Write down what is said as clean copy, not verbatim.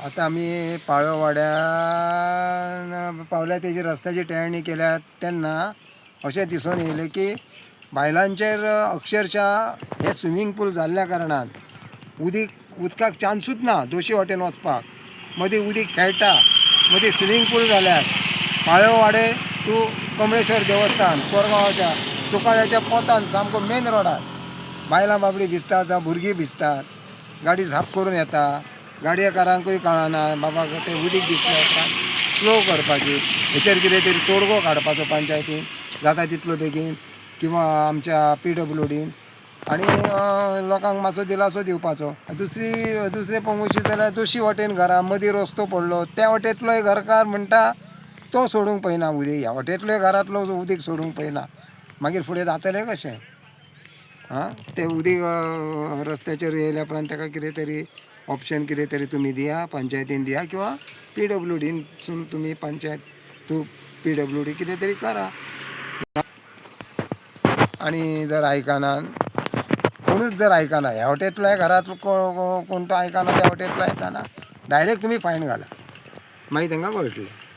आतां आमी पाळो वाड्यान पावल्या. तेजी रस्त्याची टेळणी केल्या तेन्ना अशें दिसून येयलें की बायलांचेर अक्षरशा हे स्विमींग पूल जाल्ल्या कारणान उदीक उदकाक चान्सूच ना. दोशी वाटेन वचपाक मदीं उदीक खेळटा, मदीं स्विमींग पूल जाल्यार पाळो वाडे टू कमळेश्वर देवस्थान कोरगांवाच्या सुकाळ्याच्या पोतान सामको मेन रोडार बायलां बाबडी भिजतात जावं भुरगीं भिजतात. गाडी झाप करून येता. गाडयेकारांकूय कळना बाबा तें उदीक दिसल्या उपरांत स्लो करपाची. हेचेर कितें तरी तोडगो काडपाचो पंचायतीन जाता तितलो बेगीन किंवा आमच्या पीडब्ल्यूडीन आनी लोकांक मातसो दिलासो दिवपाचो. दुसरी दुसरें पळोवशी जाल्यार दोशी वाटेन घरां, मदीं रस्तो पडलो. त्या वाटेंतलोय घरकार म्हणटा तो सोडूंक पळयना उदीक, ह्या वाटेंतलोय घरांतलो उदीक सोडूंक पळयना. मागीर फुडें जातलें कशें? आं, तें उदीक रस्त्याचेर येयल्या उपरांत ताका कितें तरी ऑप्शन कितें तरी तुमी दिया, पंचायतीन दिया किंवा पीडब्ल्यूडीनसून तुमी पंचायत तूं पीडब्ल्यूडी कितें तरी करा. आनी जर आयकना कोणूच, जर आयकना, ह्या वटेंतलोय घरांतलो कोण तो आयकना, त्या वटेंतलो आयकना, डायरेक्ट तुमी फायन घाला, मागीर तांकां कळटलें.